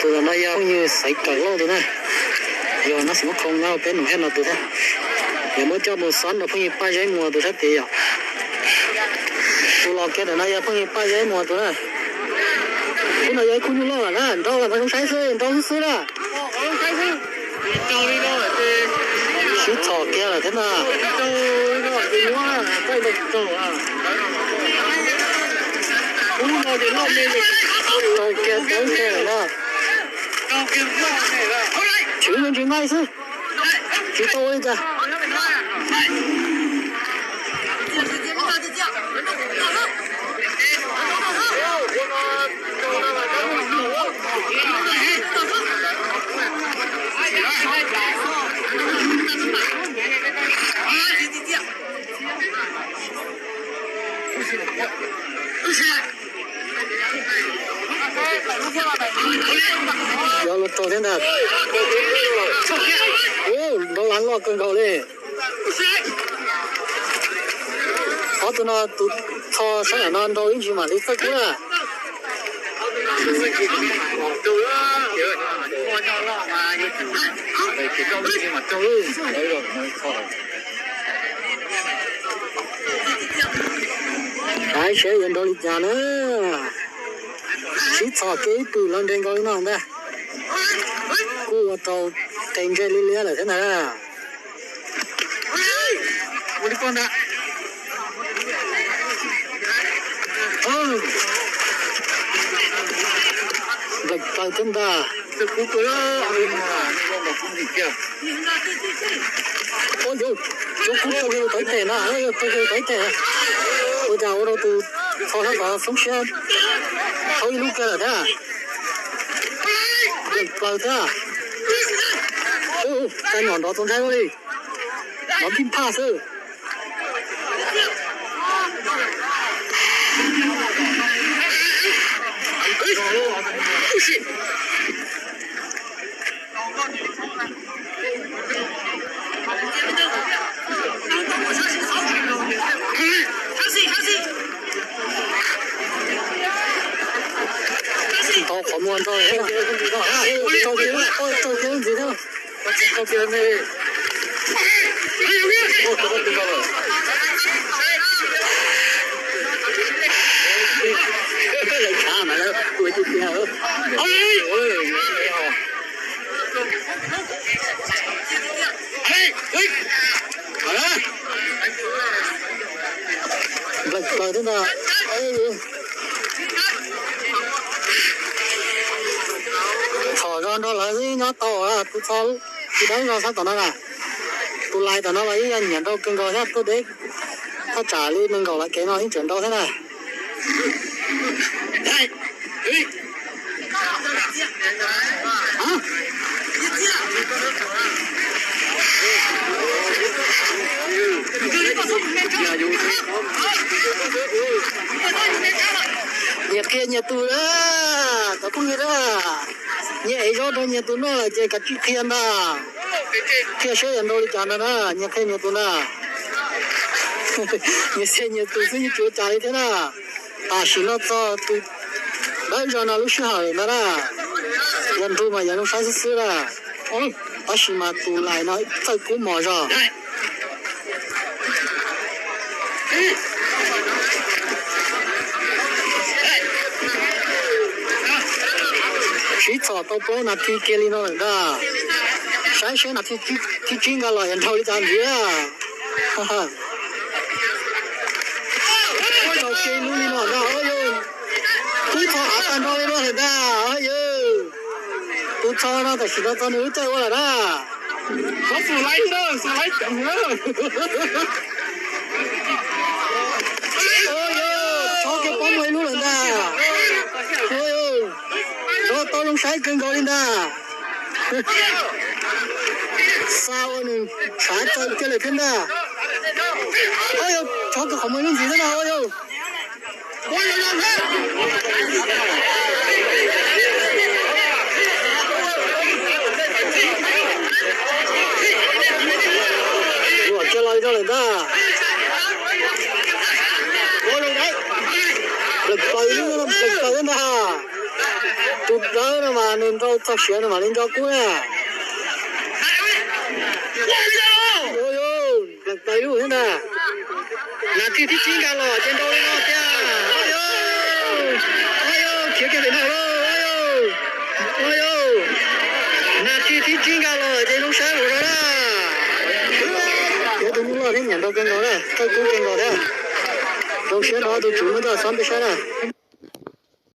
Tus no yog phooj ywg Xaiv Kawm Lauj tus na, yog nab xim muab khoo nyob peb nus hej no tus thiab. Yog muab coj mus xob rau phooj ywg Paj Zeb Muas tus sab tid yom. Tus los kiag ntawm no yog phooj ywg Paj Zeb Muas tus na. Khub no yog ib khub nyuj loj na, nrau los mas zoo saib xwb, nrau xwb xwb na. Sib txhom kiag lawm thiab na. Tau kiag tau kiag lawm na. Tshwv me ntsis nqaij xwb, tsis tau ua li cas. Yog luag raug thiab ntag. Ub, nrau lav loj kawg nkaus li. Ob tug no tus txho sab nram no nrau ib ntsis mam li txawj kub na. Saib seb yuav nrau li cas na. Sib txhom kiag ib pwm los nres nkaus li no ntag. Kuj ua rau qe ntsej liab liab lawm thiab ntag. Nplees plaws thiab ntag. Ua yus, tus kub tau kiag tau ib teg na, tau kiag tau ib teg. Ua cas ua rau tus txho sab tod xoob siab tau ib lub kiag lawm thiab. Nplees plaws thiab. Ua cas nyom nrov txaus ntshai ua li. Nrov kib phaj xwb. Ntau qhov muag ntau, tau kiag, tau kiag ntxiv thiab. Nplees plaws thiab ntag. Txhom zog nrog lawv xwb nyob tau, tus txho tus dawb zog sab tom no na. Tus lais tom no los ib yam nyiam nrau kawg nkaus thiab, tuaj deb thaj tsam li nees nkaum lawm kev no ib tseem nrau thiab na. Nyias qhia nyias tus na, cov phooj ywg na. Nyias ev zaub rau nyias tus noj lawm ces kav tsij qhia ntag. Qhia saib yuav nrau li cas ntag na, nyias qhia nyias tus ntag. Nyias qhia nyias tus xwb yeej tsis ua cas li thiab na. Tam sim no txog tus dawb zog no lub sij hawm ntag na. Yog nrug mas yog zoo saib xwb xwb na. Tab sis mas tus lais no txawj kub mos zog. Sib txhom tau plaub nas this kiag li no lawm ntag. Saib seb nas this thib tsib nqa los yuav nrau li cas ntxiv. Tau kiag lub li no ntag, o yog. Tub txho av tag nrho li no lawm ntag, o yog. Tus txho no tam sim no txog nws lub caij ua lawm na. O yog, txho kiag pob muag ib lub lawm ntag. O yog, nrau tau zoo saib kawg nkaus li ntag. Xa ua nws tshav txaws kiag lawm thiab ntag. O yog, txho kiag qhov muag ib lub ntxiv thiab na, o yog. Luam kiag los li no lawm ntag. Nplees plaws, nplees plaws thiab ntag. Tus dawb no mas nws nrau txog siav nws mam li nco kub na. Ua yus, plees plees lub thiab ntag. Nas this thib tsib nkag los ces nrau li no tiag. Ua yus, ua yus, khiav kiag pem no lauj, ua yus, ua yus. Nas this thib tsib nkag los ces zoo siab ua luaj na. Yog tus nyuj loj thiab nyiam nrau kawg nkaus na, thawj kub kawg nkaus thiab. Zoo siab no tus tswv muab coj xov peb saib na.